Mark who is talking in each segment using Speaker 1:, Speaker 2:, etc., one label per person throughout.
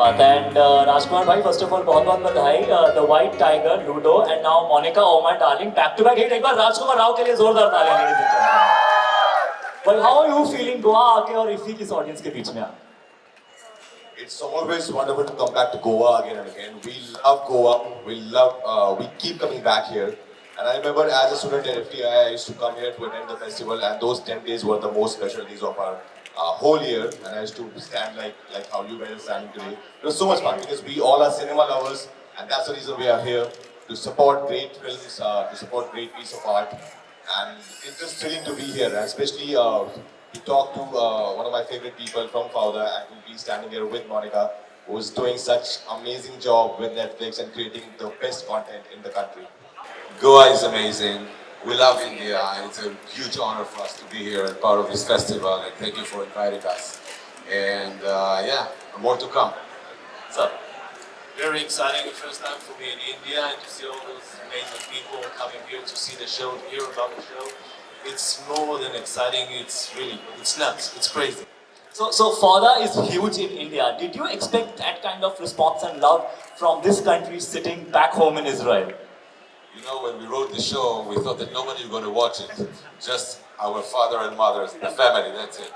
Speaker 1: बात है. And राजकुमार भाई, first of all बहुत बहुत बधाई. The White Tiger, Ludo and now Monica Oh My Darling, back to back hit. एक bar राजकुमार राव K लिए जोरदार तालियां, ladies and gentlemen. But how are you feeling, Goa आके और IFFI की ऑडियंस के बीच में आके?
Speaker 2: It's always wonderful to come back to Goa again and again. We love Goa. We love. We keep coming back here. And I remember as a student at FTII, I used to come here to attend the festival, and those 10 days were the most special days of our whole year. And I used to stand like how you guys are standing today. It was so much fun because we all are cinema lovers, and that's the reason we are here, to support great films, to support great piece of art. And it's just thrilling to be here, and especially to talk to one of my favorite people from Fauda and to be standing here with Monica, who's doing such amazing job with Netflix and creating the best content in the country.
Speaker 3: Goa is amazing. We love India. It's a huge honor for us to be here and part of this festival. And thank you for inviting us. And yeah, more to come.
Speaker 1: Sir.
Speaker 4: Very exciting. The first time for me in India and to see all those amazing people coming here to see the show, to hear about the show. It's more than exciting. It's really, it's nuts. It's crazy.
Speaker 1: So Fauda is huge in India. Did you expect that kind of response and love from this country sitting back home in Israel?
Speaker 3: When we wrote the show, we thought that nobody was going to watch it. Just our father and mothers, the family, that's it.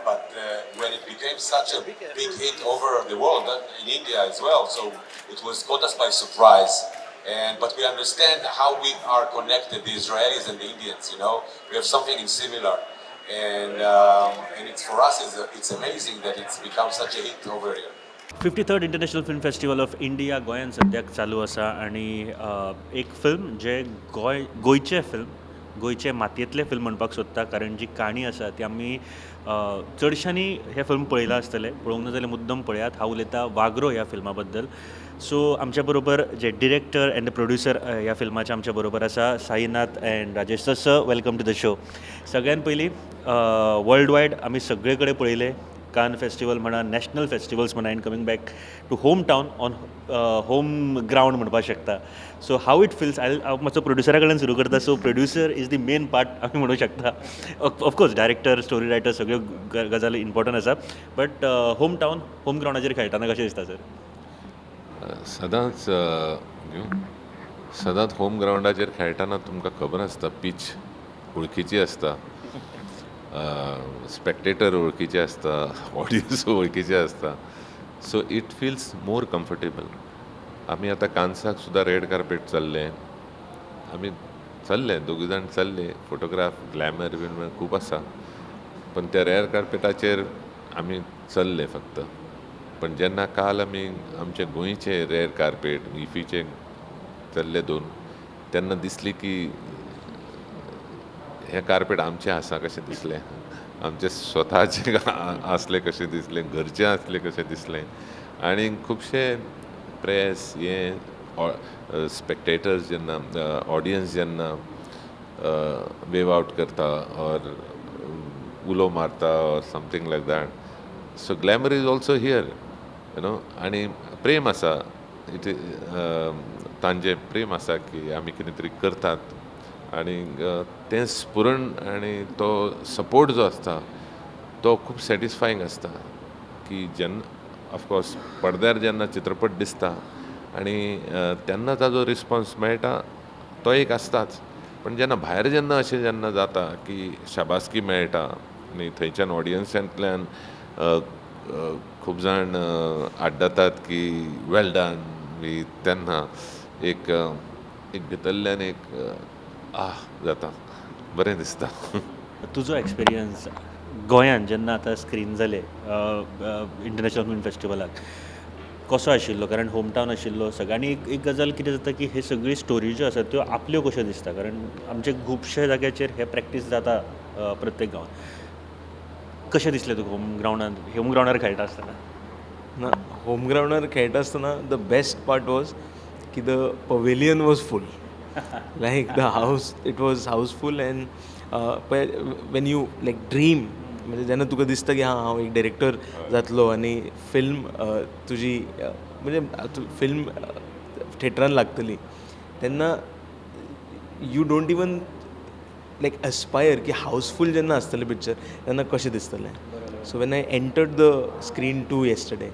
Speaker 3: But when it became such a big hit over the world, in India as well, so it was caught us by surprise. And but we understand how we are connected, the Israelis and the Indians. We have something in similar, and it's for us, it's amazing that it's become such a hit over here.
Speaker 5: 53rd International Film Festival of India गोंयांत सद्याक चालू आसा आनी एक film जें गोंय, गोंयचें film, गोंयचे मातयेंतलें film म्हणपाक सोदता, कारण जी काणी आसा ती आमी चडश्यांनी हें फिल्म पळयलां आसतलें. पळोवंक ना जाल्यार मुद्दम पळयात. हांव उलयतां वागरो ह्या फिल्मा बद्दल. सो आमच्या बरोबर जे डिरेक्टर एंड प्रोड्युसर ह्या फिल्माचे आमच्या बरोबर आसा, Sainath and Rajesh sir. Sir, welcome to the show. सगळ्यान पयलीं, वर्ल्ड वायड आमी सगळे कडेन पळयलें, कान फेस्टिवल म्हणा, नॅशनल फेस्टिवल्स म्हणा, and coming back to home town on home ground म्हणपाक शकता. So how it feels? I हांव मातसो प्रोड्युसरा कडेन सुरू करता. So producer is the main part आमी म्हणूं शकता. Of course director, story writer, सगळ्यो गजाली इम्पॉर्टंट आसा, बट होम टावन, होम ग्रावंडाचेर खेळटना कशें दिसता सर?
Speaker 6: सदांच सदांच होम ग्रावंडाचेर खेळटना तुमकां खबर आसता, पीच वळखीची आसता, स्पेक्टेटर वळखीचे आसता, ऑडियन्स वळखीचे आसता, so it feels more comfortable. आमी आतां कान्साक सुद्दां रेड कार्पेट चल्लें, आमी चल्ले, दोगूय जाण चल्ले. फोटोग्राफ, ग्लॅमर बीन खूब आसा, पण त्या रेड कार्पेटाचेर आमी चल्ले फक्त. पण जेन्ना काल आमी आमचे गोंयचे रेड कार्पेट इफीचे चल्ले दोन, तेन्ना दिसली की हें कार्पेट आमचें आसा कशें दिसलें, आमचें स्वताचें आसलें कशें दिसलें, घरचें आसलें कशें दिसलें. आनी खुबशे प्रेस हे, स्पेक्टेटर्स जेन्ना, ऑडियन्स जेन्ना वेव आवट करता ऑर उलो मारता or something like that, so glamour is also here. आनी प्रेम आसा, it तांचें प्रेम आसा की आमी कितें तरी करतात आनी तें स्फुरण आनी तो सपोर्ट जो आसता तो खूब सॅटिस्फायींग आसता की जेन्ना ऑफकोर्स पडद्यार जेन्ना चित्रपट दिसता आनी तेन्ना ताजो रिस्पोन्स मेळटा तो एक आसताच, पण जेन्ना भायर जेन्ना अशें जेन्ना जाता की शाबासकी मेळटा आनी थंयच्यान ऑडियन्सांतल्यान खूब जाण आड्डतात की वेल डन बी, तेन्ना एक एक भितरल्यान एक आह जाता, बरें दिसता.
Speaker 5: तुजो एक्सपिरियन्स गोंयान जेन्ना आतां स्क्रीन जालें इंटरनॅशनल फिल्म फेस्टिवलाक कसो आशिल्लो? कारण होम टावन आशिल्लो सगळ्यांनी. एक एक गजाल कितें जाता की हे सगळी स्टोरी ज्यो आसात त्यो आपल्यो कश्यो दिसता, कारण आमचे खुबशे जाग्याचेर हे प्रॅक्टीस जाता प्रत्येक गांवांत. कशें दिसलें तुका होम ग्रावंडान, होम ग्रावंडार खेळटा आसतना?
Speaker 7: ना, होम ग्रावंडार खेळटा आसतना the best part was की the pavilion was full, like the house, it was housefull. And पळय, when you like dream, म्हणजे जेन्ना तुका दिसता की हां, हांव एक डिरेक्टर जातलो आनी फिल्म तुजी, म्हणजे फिल्म थिएटरान लागतली, तेन्ना you don't even like aspire की हाऊसफूल जेन्ना आसतलें पिक्चर तेन्ना कशें दिसतलें. So when I entered the screen two yesterday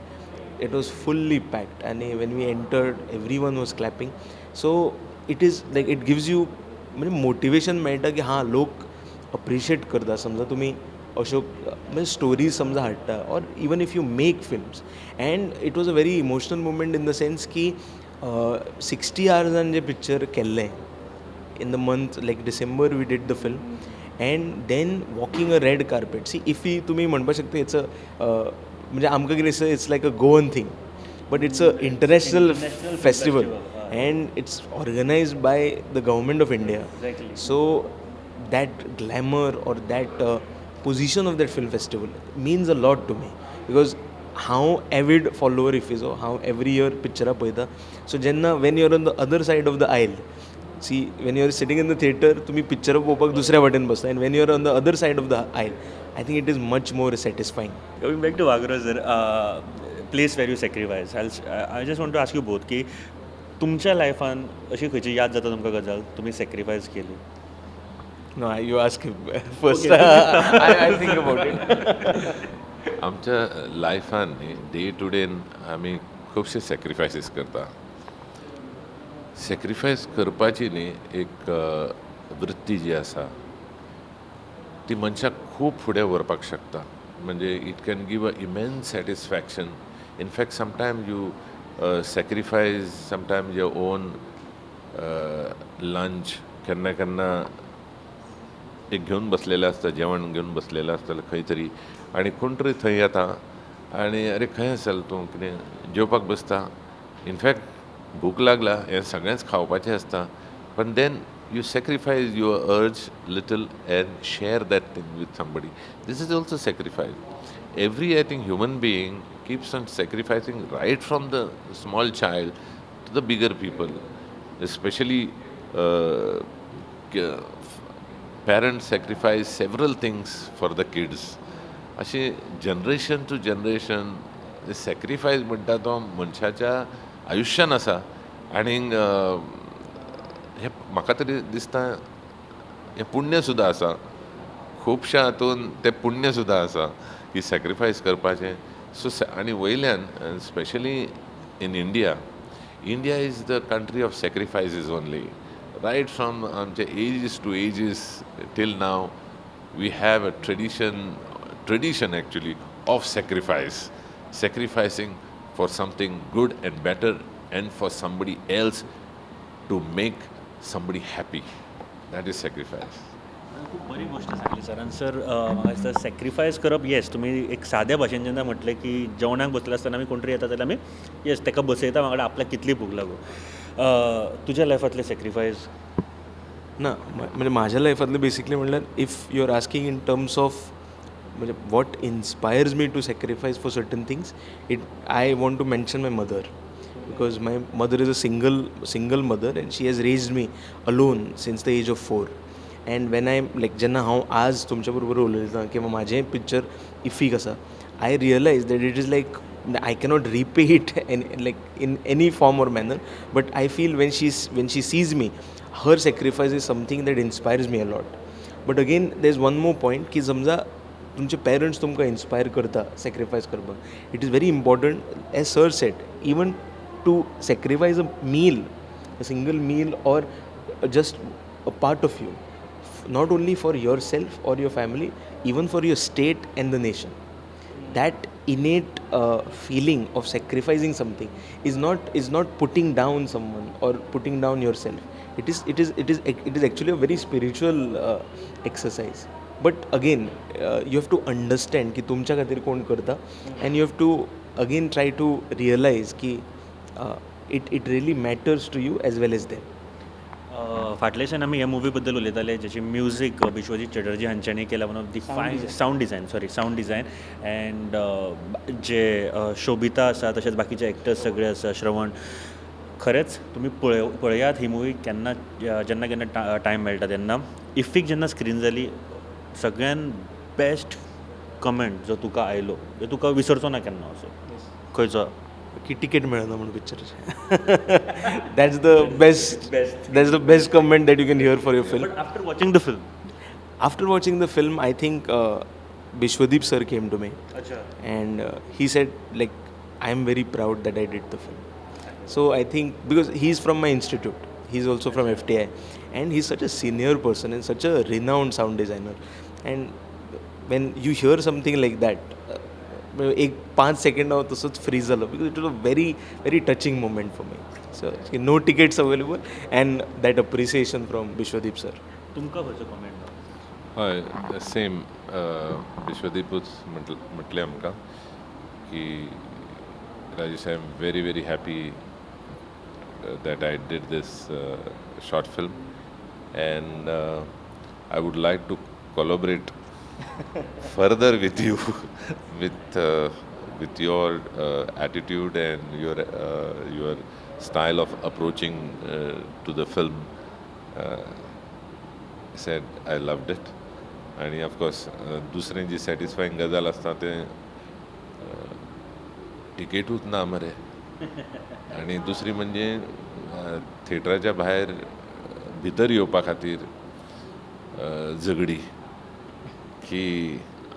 Speaker 7: It was fully packed आनी when we entered, everyone was clapping. So it is like it gives you म्हणजे motivation मेळटा की हां, लोक अप्रिशिएट करता. समजा तुमी अश्यो म्हणजे स्टोरीज समजा हाडटा or even if you make films. And it was a very emotional moment in the sense की 60 आवर्सान जें पिक्चर केल्लें, in the month like December we did the film, and then walking a red carpet. See, IFFI तुमी म्हणपाक शकता it's a, म्हणजे आमकां कितें दिसता, it's like a Goan thing, but it's a international festival and it's organized by the government of India. So that glamour or that position of that film festival means a lot to me, because हांव एवीड follower इफ्फीचो. हांव every year पिक्चरां पळयता. So जेन्ना when you're on the other side of the aisle, see, when you are sitting in the theatre, तुमी पिक्चरां पळोवपाक दुसऱ्या वाटेन बसता, and when you are on the other side of the aisle, I think it is much more satisfying.
Speaker 5: Coming back to Vagro sir, place where you sacrifice, I just want to ask you both की तुमच्या लायफान अशी खंयची याद जाता तुमकां गजाल तुमी सॅक्रिफायस केली?
Speaker 7: No, you ask first. I think about it.
Speaker 6: आमच्या लायफान न्ही, डे टू डे आमी खुबशे सॅक्रिफायसीस करता. सॅक्रिफायस करपाची न्ही एक वृत्ती जी आसा ती मनशाक खूब फुडें व्हरपाक शकता. म्हणजे it can give a immense satisfaction. In fact, sometime you sacrifice sometime your own lunch. केन्ना केन्ना एक घेवन बसलेलें आसता, जेवण घेवन बसलेलें आसतलें खंय तरी, आनी कोण तरी थंय येता आनी अरे खंय आसतलो तूं, कितें जेवपाक बसता. इनफॅक्ट भूक लागला हें सगळेंच खावपाचें आसता, पण then you sacrifice your urge little and share that thing with somebody. This is also sacrifice. Every, I think, human being keeps on sacrificing, right from the small child to the bigger people. Especially parents sacrifice several things for the kids. अशें generation two generation sacrifice म्हणटा तो मनशाच्या आयुश्यान आसा. आनीक हें म्हाका तरी दिसता हें पुण्य सुद्दां आसा. खुबश्या हातून तें पुण्य सुद्दां आसा की सॅक्रिफायस करपाचें. सो आनी वयल्यान specially in India, India is the country of sacrifices only. Right from आमचे ages to ages till now, we have a tradition actually of sacrifice, sacrificing for something good and better and for somebody else, to make somebody happy. That is sacrifice.
Speaker 5: खूब बरी गोश्ट सांगली सरान. Sir, म्हाका दिसता sacrifice करप, येस, तुमी एक साद्या भाशेन जेन्ना म्हटलें की जेवणाक बसले आसतना आमी कोण तरी येता जाल्यार आमी येस ताका बसयता वांगडा, आपल्याक कितली भूक लागूं. तुज्या लायफांतलें सॅक्रिफायस?
Speaker 7: ना, म्हणजे म्हाज्या लायफांतलें बेसिकली म्हणल्यार, if you are asking in terms of म्हणजे what inspires me to sacrifice for certain things, it I want to mention my mother, because my mother is a single mother and she has raised me alone since the age of 4. And when I like जेन्ना हांव आज तुमच्या बरोबर उलयतां किंवा म्हाजें picture इफ्फीक आसा, I realise that it is like I cannot repay it like in any form or manner, but I feel when she sees me, her sacrifice is something that inspires me a lot. But again, there is one more point की समजा तुमचे parents तुमकां inspire करता sacrifice करपाक, it is very important, as sir said, even to sacrifice a meal, a single meal or just a part of you, not only for yourself or your family, even for your state and the nation. That innate feeling of sacrificing something is not putting down someone or putting down yourself. It is actually a very spiritual exercise. But again, you have to understand की तुमच्या खातीर कोण करता, and you have to again try to realize की it really matters to you as well as them.
Speaker 5: फाटल्या आमी ह्या movie बद्दल उलयताले, जेची म्युजीक विश्वजीत चटर्जी हांच्यांनी केला, one of the fine sound design, sorry, sound design, and जे शोबिता आसा, तशेंच बाकीचे एक्टर्स सगळे आसा, श्रवण. खरेंच तुमी पळयात ही मुवी केन्ना, जेन्ना केन्ना टायम मेळटा तेन्ना. इफ्फीक जेन्ना स्क्रीन जाली, सगळ्यान बेस्ट कमेंट जो तुका आयलो, जो तुका विसरचो ना केन्ना, असो खंयचो?
Speaker 7: की तिकेट मेळना म्हणून पिक्चराचें. That's the best that's the best comment that you can hear for your film.
Speaker 5: But after watching the film?
Speaker 7: After watching the film, I think Bishwadeep sir came to me
Speaker 5: अच्छा
Speaker 7: and he said, like, I am very proud that I did the film. So I think because he is from my institute, he is also from FTII, and he is such a senior person and such a renowned sound designer. And when you hear something like that, एक 5 second हांव तसोच fridge जालो because it was a very very touching moment for me. So no tickets available and that appreciation from Vishwadeep sir.
Speaker 5: तुमकां खंयचो comment?
Speaker 6: हय, same विश्वदीपूच म्हटलें आमकां की Rajesh, I am very very happy that I did this short film and I would like to collaborate further with you with your attitude and your style of approaching to the film. Said I loved it. आनी of course दुसरें जी सॅटिस्फायींग गजाल आसता तें टिकेटूच ना मरे. आनी दुसरी म्हणजे थिएटराच्या भायर भितर येवपा खातीर झगडी की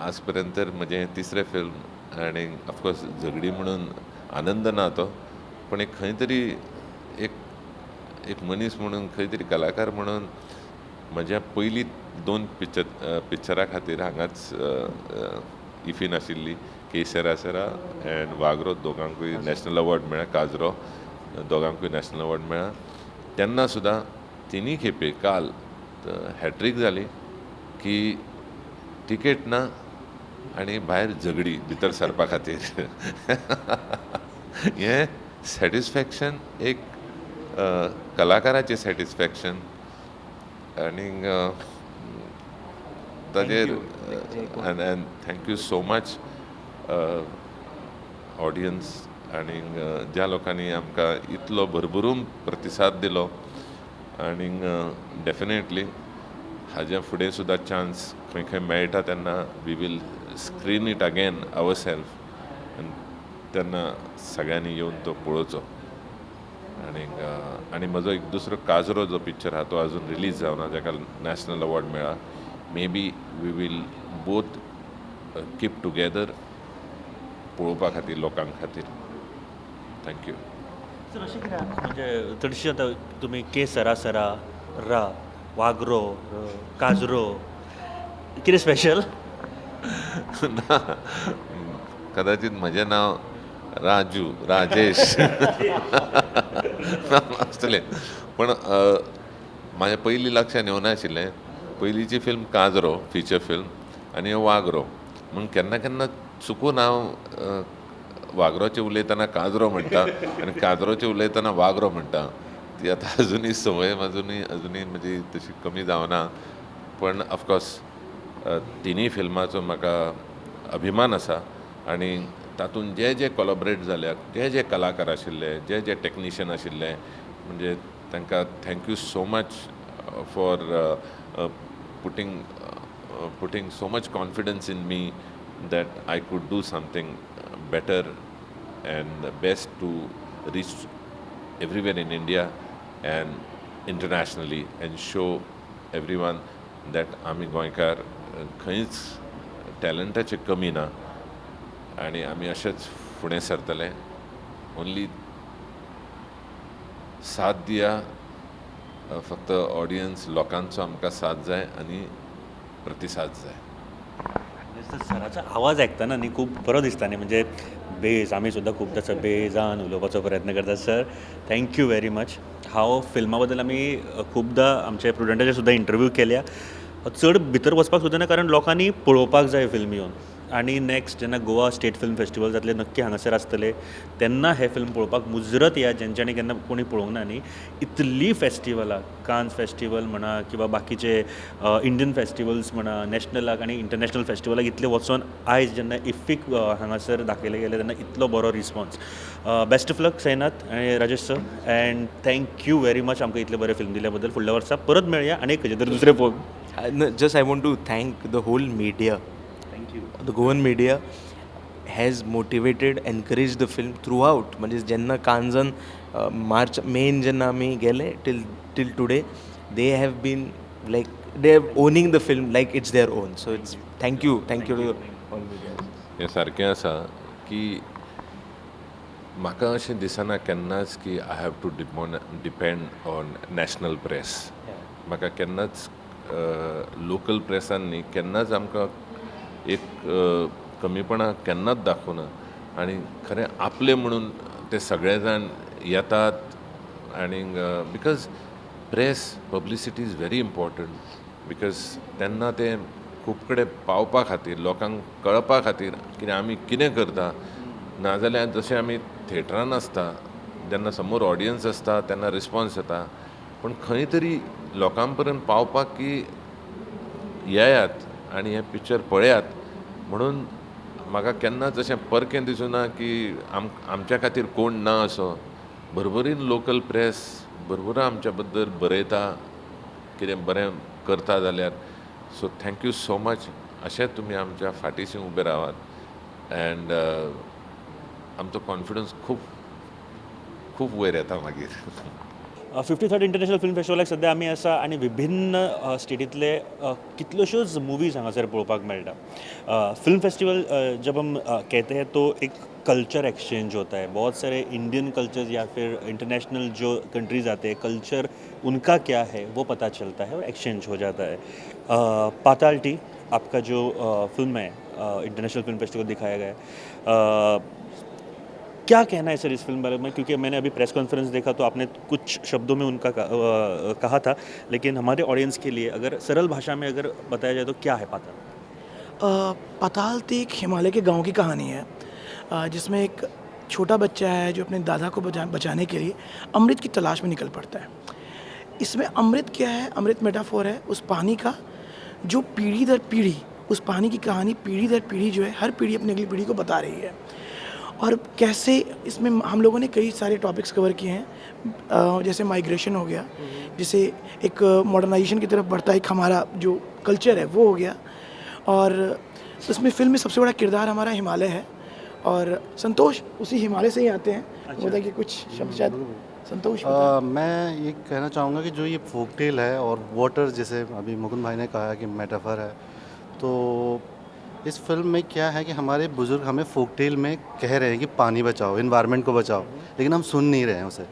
Speaker 6: आज पर्यंत तर म्हजें तिसरें फिल्म आनी ऑफकोर्स झगडी म्हणून आनंद ना तो, पण एक खंय तरी एक एक मनीस म्हणून खंय तरी कलाकार म्हणून म्हज्या पयलीं 2 पिक्चरा खातीर हांगाच इफीन आशिल्ली, के सेरा सेरा एंड वागरो, दोगांकूय नॅशनल अवॉर्ड मेळ्ळा, काजरो दोगांकूय नॅशनल अवॉर्ड मेळ्ळा. तेन्ना सुद्दां तिनूय खेपे काल हॅट्रीक जाली की तिकेट ना आनी भायर झगडी भितर सरपा खातीर. हें सॅटिस्फॅक्शन एक कलाकाराचें सॅटिस्फॅक्शन आनीक ताजेर and thank you so much audience आनीक ज्या लोकांनी आमकां इतलो भरभरून प्रतिसाद दिलो. आनीक डेफिनेटली हाज्या फुडें सुद्दां चान्स खंय खंय मेळटा तेन्ना we will screen it again our self आनी तेन्ना सगळ्यांनी येवन तो पळोवचो. आनीक आनी म्हजो एक दुसरो काजरो जो पिक्चर आहा तो अजून रिलीज जावना, जाका नॅशनल अवॉर्ड मेळ्ळा. Maybe we will both keep together पळोवपा खातीर लोकां खातीर. Thank you.
Speaker 5: Sir, अशें कितें म्हणजे चडशी आतां तुमी के सरा सरा रा वागरो काजरो कितें स्पेशल?
Speaker 6: ना, कदाचित म्हजें नांव राजू राजेश आसतलें, पण म्हाज्या पयलीं लक्षान येवनाशिल्लें. पयलींची फिल्म काजरो फिचर फिल्म आनी वागरो, म्हूण केन्ना केन्ना चुकून हांव वागरोचें उलयतना काजरो म्हणटा आनी काजरोचें उलयतना वागरो म्हणटा. ती आतां अजुनूय संवय अजुनूय म्हजी तशी कमी जावना, पण ऑफकोर्स तिनूय फिल्माचो म्हाका अभिमान आसा. आनी तातूंत जे जे कोलॉबरेट जाल्यात, जे जे कलाकार आशिल्ले, जे जे टॅक्निशियन आशिल्ले, म्हणजे तांकां thank you so much for putting so much confidence in me that I could do something better and best to reach everywhere in India and internationally and show everyone that आमी गोंयकार खंयच टॅलंटाचें कमी ना आनी आमी अशेंच फुडें सरतले. ओन्ली साथ दिया, फक्त ऑडियन्स लोकांचो आमकां साथ जाय आनी प्रतिसाद जाय.
Speaker 5: सराचो आवाज आयकतना न्ही खूब बरो दिसता न्ही, म्हणजे बेज आमी सुद्दां खूब ताचो बेजान उलोवपाचो प्रयत्न करता. Sir thank you very much. हांव फिल्मा बद्दल आमी खुबदां आमच्या प्रुडंटाचे सुद्दां इंटरव्यू केल्या, चड भितर वचपाक सुद्दां ना कारण लोकांनी पळोवपाक जाय फिल्म येवन. आनी नॅक्स्ट जेन्ना गोवा स्टेट फिल्म फेस्टिवल जातलें नक्की हांगासर आसतलें तेन्ना हें फिल्म पळोवपाक मुजरत या, जेंच्यांनी केन्ना कोणी पळोवंक ना न्ही. इतलीं फेस्टिवलां, कान्स फेस्टिवल म्हणा किंवा बाकीचे इंडियन फेस्टिवल्स म्हणा, नॅशनलाक आनी इंटरनॅशनल फेस्टिवलाक इतले वचोन आयज जेन्ना इफ्फीक हांगासर दाखयलें गेलें तेन्ना इतलो बरो response. Best of luck Sainath आनी Rajesh sir, and thank you very much आमकां इतलें बरें फिल्म दिल्या बद्दल. फुडल्या वर्सा परत मेळया आनी खंयचें तरी दुसरें पळोवंक.
Speaker 7: Just I want to thank the whole media.
Speaker 5: Thank you.
Speaker 7: The Goan media has motivated, encouraged the film throughout. म्हणजे जेन्ना कांजन मार्च मेन जेन्ना आमी गेले till today, they have been like they have owning the film like it's their own. So it's thank you to all media.
Speaker 6: हें सारकें आसा की म्हाका अशें दिसना केन्नाच की I have to depend on national press. म्हाका केन्नाच लोकल प्रेसान न्ही केन्नाच आमकां एक कमीपणां केन्नाच दाखोवना आनी खरें आपलें म्हणून ते सगळे जाण येतात. आनीक because press publicity is very important, because तेन्ना ते खूब कडेन पावपा खातीर, लोकांक कळपा खातीर कितें आमी कितें करता. नाजाल्यार जशें आमी थेटरान आसता जेन्ना समोर ऑडियन्स आसता तेन्ना रिस्पोन्स येता, पूण खंय तरी लोकां पर्यंत पावपाक की येयात आनी हें पिक्चर पळयात म्हणून म्हाका केन्नाच अशें परकें दिसुना की आमच्या खातीर कोण ना असो. भरभरीन लोकल प्रेस भरपूर आमच्या बद्दल बरयता, कितें बरें करता जाल्यार. So thank you so much. अशें तुमी आमच्या फाटीशी उबे रावात एंड आमचो कॉन्फिडन्स खूब खूब वयर येता मागीर.
Speaker 5: 53rd international film फेस्टिवलाक सद्या आमी आसा आनी विभिन्न स्टेटींतले कितल्योश्योच मुवीज हांगासर पळोवपाक मेळटा. फिल्म फेस्टिवल जब हम कहते हैं तो एक कल्चर एक्सचेंज होता है. बहुत सारे इंडियन कल्चर्स या फिर इंटरनेशनल जो कंट्रीज़ आते हैं, कल्चर उनका क्या है वो पता चलता है और एक्सचेंज हो जाता है. पाताल टी आपका जो फिल्म है, इंटरनेशनल फिल्म फेस्टिवल दिखाया गया है, क्या कहना है सर इस फिल्म बारे में? क्योंकि मैंने अभी प्रेस कॉन्फ्रेंस देखा तो आपने कुछ शब्दों में उनका कहा था, लेकिन हमारे ऑडियंस के लिए अगर सरल भाषा में अगर बताया जाए तो क्या है पाताल?
Speaker 8: पाताल टी एक हिमालय के गांव की कहानी है, जिसमें एक छोटा बच्चा है जो अपने दादा को बचाने के लिए अमृत की तलाश में निकल पड़ता है. इसमें अमृत क्या है? अमृत मेटाफोर है उस पानी का जो पीढ़ी दर पीढ़ी, उस पानी की कहानी पीढ़ी दर पीढ़ी जो है हर पीढ़ी अपनी अगली पीढ़ी को बता रही है. और कैसे इसमें हम लोगों ने कई सारे टॉपिक्स कवर किए हैं, जैसे माइग्रेशन हो गया, जैसे एक मॉडर्नाइजेशन की तरफ बढ़ता एक हमारा जो कल्चर है वो हो गया. और इसमें फिल्म में सबसे बड़ा किरदार हमारा हिमालय है और संतोष उसी हिमालय से ही आते हैं. बोलता कि कुछ शब्द शायद संतोष.
Speaker 9: मैं ये कहना चाहूँगा कि जो ये फोक टेल है और वाटर, जैसे अभी मुकुंद भाई ने कहा कि मेटाफर है, तो इस फिल्म में क्या है कि हमारे बुज़ुर्ग हमें फोक टेल में कह रहे हैं कि पानी बचाओ, इन्वायरमेंट को बचाओ, लेकिन हम सुन नहीं रहे हैं उसे.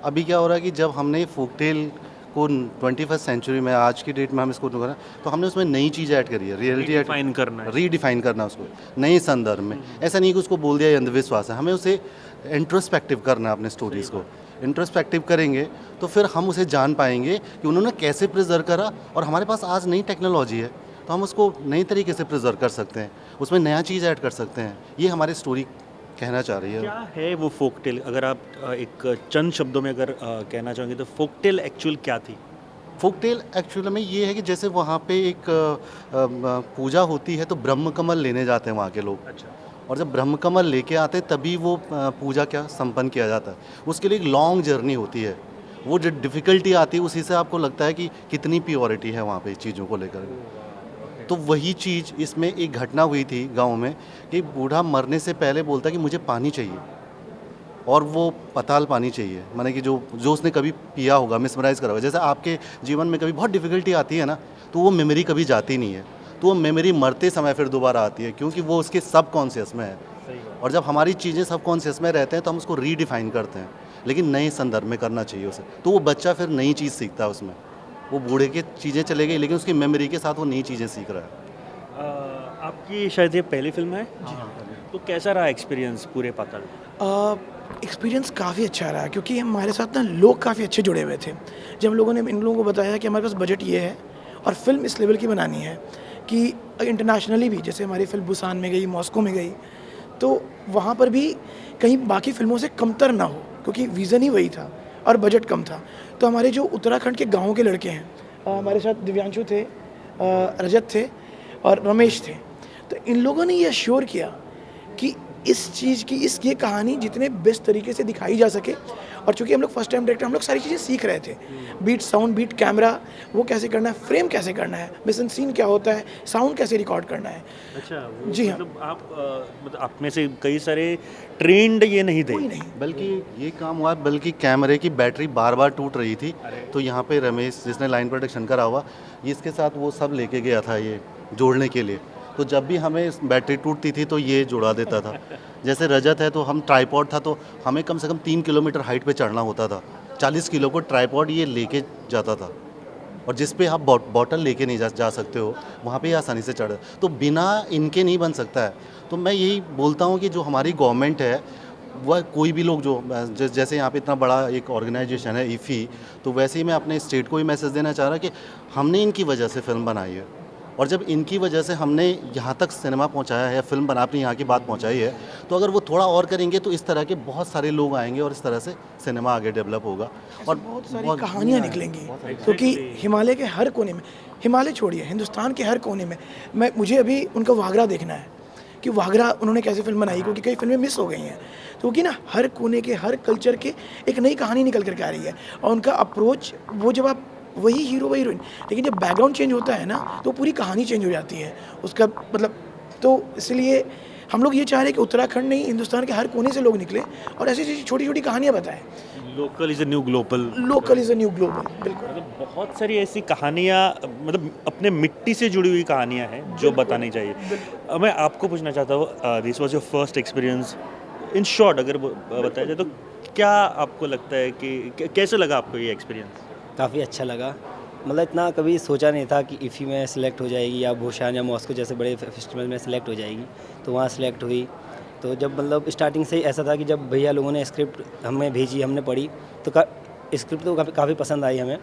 Speaker 9: अभी क्या हो रहा है कि जब हमने फोक टेल को 21st century में आज की डेट में हम इसको करें, तो हमने उसमें नई चीज़ ऐड करी है, रियलिटी
Speaker 5: रीडिफाइन करना है,
Speaker 9: रीडिफाइन करना उसको नए संदर्भ में. ऐसा नहीं कि उसको बोल दिया अंधविश्वास है, हमें उसे इंट्रोस्पेक्टिव करना है, अपने स्टोरीज़ को इंट्रोस्पेक्टिव करेंगे तो फिर हम उसे जान पाएंगे कि उन्होंने कैसे प्रिजर्व करा. और हमारे पास आज नई टेक्नोलॉजी है तो हम उसको नए तरीके से प्रिजर्व कर सकते हैं, उसमें नया चीज़ ऐड कर सकते हैं. ये हमारी स्टोरी कहना चाह रही है.
Speaker 5: क्या है वो फोक टेल? अगर आप एक चंद शब्दों में अगर कहना चाहेंगे तो फोक टेल एक्चुअल क्या थी?
Speaker 9: फोक टेल एक्चुअल में ये है कि जैसे वहाँ पे एक पूजा होती है तो ब्रह्म कमल लेने जाते हैं वहाँ के लोग.
Speaker 5: अच्छा.
Speaker 9: और जब ब्रह्म कमल लेके आते हैं तभी वो पूजा क्या संपन्न किया जाता है. उसके लिए एक लॉन्ग जर्नी होती है. वो जो डिफ़िकल्टी आती है उसी से आपको लगता है कि कितनी प्योरिटी है वहाँ पे चीज़ों को लेकर. तो वही चीज़ इसमें एक घटना हुई थी गांव में कि बूढ़ा मरने से पहले बोलता कि मुझे पानी चाहिए, और वो पताल पानी चाहिए, माने कि जो जो उसने कभी पिया होगा, मिसमराइज़ करा होगा. जैसे आपके जीवन में कभी बहुत डिफ़िकल्टी आती है ना, तो वो मेमोरी कभी जाती नहीं है, तो वो मेमोरी मरते समय फिर दोबारा आती है क्योंकि वो उसके सबकॉन्शियस में है. और जब हमारी चीज़ें सबकॉन्शियस में रहते हैं तो हम उसको रीडिफाइन करते हैं, लेकिन नए संदर्भ में करना चाहिए उसे. तो वो बच्चा फिर नई चीज़ सीखता है उसमें. वो बूढ़े की चीज़ें चले गई लेकिन उसकी मेमोरी के साथ वो नई चीज़ें सीख रहा है.
Speaker 5: आपकी शायद ये पहली फिल्म है जी. तो कैसा रहा एक्सपीरियंस पूरे पाताल?
Speaker 8: एक्सपीरियंस काफ़ी अच्छा रहा क्योंकि हमारे साथ ना लोग काफ़ी अच्छे जुड़े हुए थे. जब लोगों ने इन लोगों को बताया कि हमारे पास बजट ये है और फिल्म इस लेवल की बनानी है कि इंटरनेशनली भी, जैसे हमारी फिल्म बुसान में गई, मॉस्को में गई, तो वहाँ पर भी कहीं बाकी फिल्मों से कमतर ना हो, क्योंकि विज़न ही वही था और बजट कम था. तो हमारे जो उत्तराखंड के गांव के लड़के हैं, हमारे साथ दिव्यांशु थे, रजत थे और रमेश थे, तो इन लोगों ने ये अश्योर किया कि इस चीज़ की इस ये कहानी जितने बेस्ट तरीके से दिखाई जा सके. और चूँकि हम लोग फर्स्ट टाइम डायरेक्टर, हम लोग सारी चीज़ें सीख रहे थे, बीट साउंड, बीट कैमरा, वो कैसे करना है, फ्रेम कैसे करना है, मिस एंड सीन क्या होता है, साउंड कैसे रिकॉर्ड करना है.
Speaker 5: अच्छा,
Speaker 8: जी हाँ.
Speaker 5: मतलब आप मतलब आप में से कई सारे ट्रेंड ये नहीं थे?
Speaker 8: नहीं,
Speaker 9: बल्कि ये काम हुआ, बल्कि कैमरे की बैटरी बार बार टूट रही थी. तो यहाँ पे रमेश जिसने लाइन प्रोडक्शन करा हुआ, इसके साथ वो सब लेके गया था ये जोड़ने के लिए. तो जब भी हमें बैटरी टूटती थी तो ये जुड़ा देता था. जैसे रजत है तो हम ट्राईपॉड था तो हमें कम से कम 3 किलोमीटर हाइट पे चढ़ना होता था। 40 किलो को ट्राईपॉड ये लेके जाता था, और जिस पे आप बॉटल लेके नहीं जा सकते हो वहाँ पे आसानी से चढ़, तो बिना इनके नहीं बन सकता है। तो मैं यही बोलता हूँ कि जो हमारी गवर्नमेंट है वह कोई भी लोग जो जैसे यहाँ पे इतना बड़ा एक ऑर्गेनाइजेशन है इफ़ी, तो वैसे ही मैं अपने स्टेट को भी मैसेज देना चाह रहा कि हमने इनकी वजह से फिल्म बनाई है, और जब इनकी वजह से हमने यहाँ तक सिनेमा पहुँचाया है, फिल्म बना अपनी यहाँ की बात पहुँचाई है, तो अगर वो थोड़ा और करेंगे तो इस तरह के बहुत सारे लोग आएंगे और इस तरह से सिनेमा आगे डेवलप होगा और
Speaker 8: बहुत सारी कहानियाँ निकलेंगी। क्योंकि हिमालय के हर कोने में, हिमालय छोड़िए, हिंदुस्तान के हर कोने में, मैं मुझे अभी उनका वागरा देखना है कि वागरा उन्होंने कैसे फिल्म बनाई, क्योंकि कई फिल्में मिस हो गई हैं। तो कि ना हर कोने के हर कल्चर के एक नई कहानी निकल कर के आ रही है, और उनका अप्रोच वो जब आप वही हीरो वही हीरोइन, लेकिन जब बैकग्राउंड चेंज होता है ना तो पूरी कहानी चेंज हो जाती है उसका मतलब। तो इसलिए हम लोग ये चाह रहे हैं कि उत्तराखंड नहीं, हिंदुस्तान के हर कोने से लोग निकले और ऐसी ऐसी छोटी छोटी कहानियाँ बताएं।
Speaker 5: Local is a new global,
Speaker 8: local is a new global, बिल्कुल।
Speaker 5: मतलब बहुत सारी ऐसी कहानियाँ, मतलब अपने मिट्टी से जुड़ी हुई कहानियाँ हैं जो बतानी चाहिए। मैं आपको पूछना चाहता हूँ, this was your first experience, in short अगर बताया जाए तो क्या आपको लगता है कि कैसे लगा आपको ये एक्सपीरियंस?
Speaker 10: काफ़ी अच्छा लगा, मतलब इतना कभी सोचा नहीं था कि इफ़ी में सिलेक्ट हो जाएगी या भूषण या मॉस्को जैसे बड़े फेस्टिवल में सिलेक्ट हो जाएगी, तो वहाँ सिलेक्ट हुई। तो जब मतलब स्टार्टिंग से ही ऐसा था कि जब भैया लोगों ने स्क्रिप्ट हमें भेजी, हमने पढ़ी तो स्क्रिप्ट तो काफ़ी पसंद आई हमें,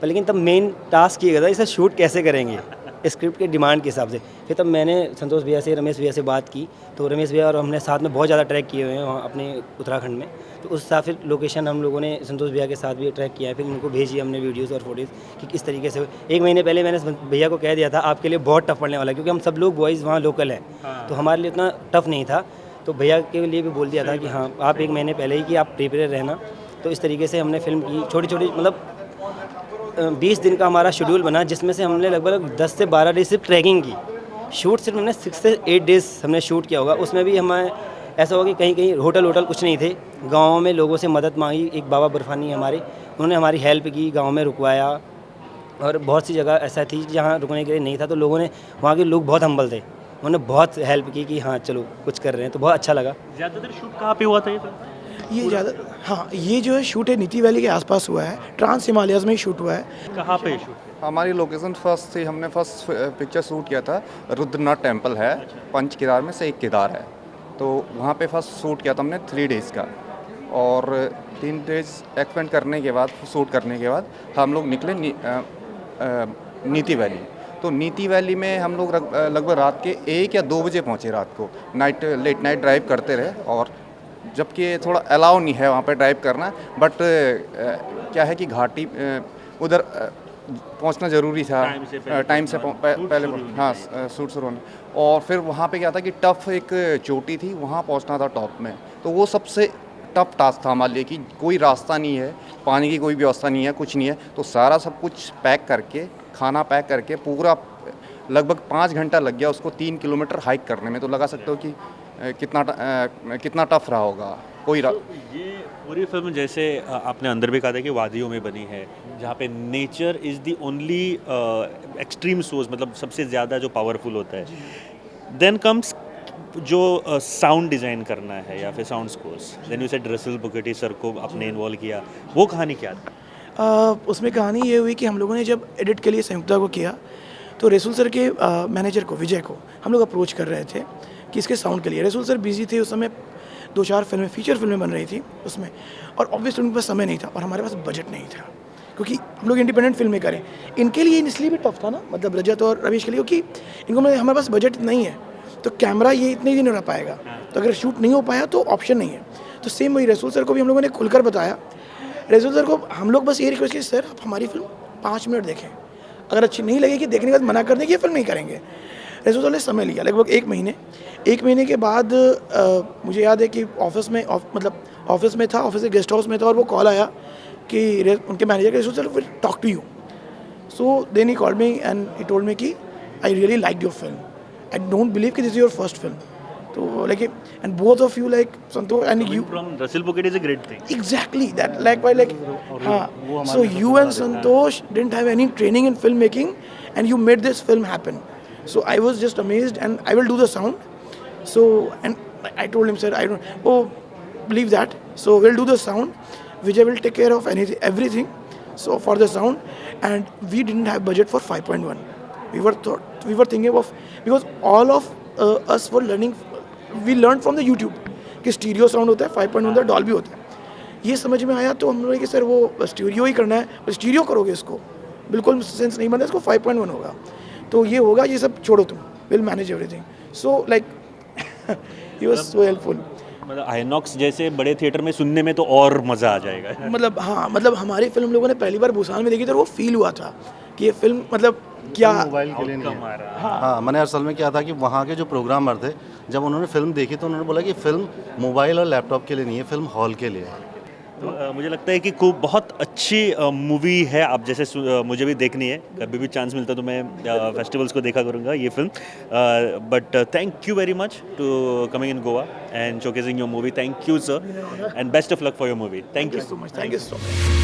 Speaker 10: पर लेकिन तब मेन टास्क ये था इसे शूट कैसे करेंगे स्क्रिप्ट के डिमांड के हिसाब से। फिर तब मैंने संतोष भैया से, रमेश भैया से बात की, तो रमेश भैया और हमने साथ में बहुत ज़्यादा ट्रैक किए हुए हैं वहाँ अपने उत्तराखंड में, तो उस हिसाब से लोकेशन हम लोगों ने संतोष भैया के साथ भी ट्रैक किया है। फिर उनको भेजी हमने वीडियोज़ और फोटोज़ कि किस तरीके से। 1 महीने पहले मैंने भैया को कह दिया था आपके लिए बहुत टफ पड़ने वाला है, क्योंकि हम सब लोग बॉयज़ वहाँ लोकल हैं, तो हमारे लिए इतना टफ नहीं था। तो भैया के लिए भी बोल दिया था कि हाँ आप 1 महीने पहले ही कि आप प्रिपेयर रहना। तो इस तरीके से हमने फिल्म की, छोटी छोटी मतलब 20 दिन का हमारा शेड्यूल बना, जिसमें से हमने लगभग 10 से 12 डेज सिर्फ ट्रैकिंग की। शूट सिर्फ हमने 6 से 8 डेज़ हमने शूट किया होगा। उसमें भी हमें ऐसा हुआ कि कहीं कहीं होटल वोटल कुछ नहीं थे, गाँव में लोगों से मदद मांगी। एक बाबा बर्फानी हमारे, उन्होंने हमारी हेल्प की, गाँव में रुकवाया, और बहुत सी जगह ऐसा थी जहाँ रुकने के लिए नहीं था, तो लोगों ने, वहाँ के लोग बहुत हम्बल थे, उन्होंने बहुत हेल्प की कि हाँ चलो कुछ कर रहे हैं, तो बहुत अच्छा लगा।
Speaker 5: ज़्यादातर शूट कहाँ पे हुआ था ये फिल्म?
Speaker 8: ये ज़्यादा, हाँ ये जो है शूट है नीति वैली के आसपास हुआ है, ट्रांस हिमालयाज़ में ही शूट हुआ है।
Speaker 5: कहाँ पे शूट?
Speaker 11: हमारी लोकेशन फर्स्ट थी, हमने फर्स्ट पिक्चर शूट किया था रुद्रनाथ टेम्पल है, पंच केदार में से एक केदार है, तो वहाँ पे फर्स्ट शूट किया था हमने 3 डेज़ का, और 3 डेज़ एक्सपेंड करने के बाद, शूट करने के बाद हम लोग निकले नीति वैली। तो नीति वैली में हम लोग लगभग रात के 1 या 2 बजे पहुँचे रात को, नाइट लेट नाइट ड्राइव करते रहे, और जबकि थोड़ा अलाउ नहीं है वहाँ पे ड्राइव करना, बट क्या है कि घाटी उधर पहुँचना ज़रूरी था, टाइम से पहले, हाँ शूट शुरू होने। और फिर वहाँ पे क्या था कि टफ एक चोटी थी, वहाँ पहुँचना था टॉप में, तो वो सबसे टफ टास्क था हमारे लिए कि कोई रास्ता नहीं है, पानी की कोई व्यवस्था नहीं है, कुछ नहीं है, तो सारा सब कुछ पैक करके, खाना पैक करके पूरा लगभग 5 घंटा लग गया उसको 3 किलोमीटर हाइक करने में। तो लगा सकते हो कि कितना टफ रहा होगा। कोई तो
Speaker 5: ये पूरी फिल्म जैसे आपने अंदर भी कहा था कि वादियों में बनी है, जहाँ pay nature is the only extreme source, मतलब सबसे ज़्यादा जो पावरफुल होता है। Then comes जो साउंड डिज़ाइन करना है या फिर sound scores, then you said Resul Pookutty sir को आपने इन्वॉल्व किया, वो कहानी क्या थी?
Speaker 8: उसमें कहानी ये हुई कि हम लोगों ने जब एडिट के लिए संयुक्ता को किया तो रसूल सर के मैनेजर को, विजय को, हम लोग अप्रोच कर रहे थे कि इसके साउंड के लिए। रसूल सर बिजी थे उस समय, 2-4 फिल्में, फीचर फिल्में बन रही थी उसमें, और ऑब्वियसली उनके पास समय नहीं था और हमारे पास बजट नहीं था, क्योंकि हम लोग इंडिपेंडेंट फिल्में करें। इनके लिए इसलिए भी टफ था ना, मतलब रजत और रमेश के लिए, क्योंकि इनको हमारे पास बजट नहीं है, तो कैमरा ये इतने दिन रह पाएगा, तो अगर शूट नहीं हो पाया तो ऑप्शन नहीं है। तो सेम वही रसूल सर को भी हम लोगों ने खुलकर बताया। रसूल सर को हम लोग बस ये रिक्वेस्ट की, सर आप हमारी फिल्म 5 मिनट देखें, अगर अच्छी नहीं लगेगी देखने के बाद मना कर दें कि ये फिल्म नहीं करेंगे। रसूल सर ने समय लिया लगभग 1 महीने। 1 महीने के बाद मुझे याद है कि ऑफिस में मतलब ऑफिस में था, ऑफिस के गेस्ट हाउस में था, और वो कॉल आया कि उनके manager K, Rasool sir will talk to you. So then he called me and he told me कि I really like your film, I don't believe कि this is your first film. तो like and both of you like Santosh and you
Speaker 5: from Resul Pookutty is a great thing.
Speaker 8: Exactly that, like why like हां, so you and Santosh didn't have any training in film making and you made this film happen. So I was just amazed and I will do the sound. So and I told him, sir, I don't, oh, believe that. So we'll do the sound. Vijay will take care of anything, everything. So for the sound, and we didn't have budget for 5.1. We were thinking of, because all of us were learning, we learned from the YouTube कि stereo sound होता है, 5.1 होता है, Dolby होता है. ये समझ में आया तो हम लोगों ने कि सर, वो स्टीरियो ही करना है. स्टीरियो करोगे इसको, बिल्कुल सेंस नहीं बनता इसको, 5.1 होगा तो ये होगा. ये सब छोड़ो तुम, will manage everything. So like, he was so helpful.
Speaker 5: मतलब आइनॉक्स जैसे बड़े थिएटर में सुनने में तो और मज़ा आ जाएगा.
Speaker 8: मतलब हाँ, मतलब हमारी फिल्म लोगों ने पहली बार बुसान में देखी तो वो फील हुआ था कि ये फिल्म मतलब क्या
Speaker 9: मोबाइल के लिए नहीं है. हाँ, मैंने असल में क्या था कि वहाँ के जो प्रोग्रामर थे, जब उन्होंने फिल्म देखी तो उन्होंने बोला कि फिल्म मोबाइल और लैपटॉप के लिए नहीं है, फिल्म हॉल के लिए है.
Speaker 5: तो मुझे लगता है कि खूब बहुत अच्छी मूवी है. आप जैसे मुझे भी देखनी है. कभी भी चांस मिलता तो मैं फेस्टिवल्स को देखा करूँगा ये film. But thank you very much to coming in Goa and showcasing your movie. Thank you, sir, and best of luck for your movie. Thank you.
Speaker 8: So much, thank you so much.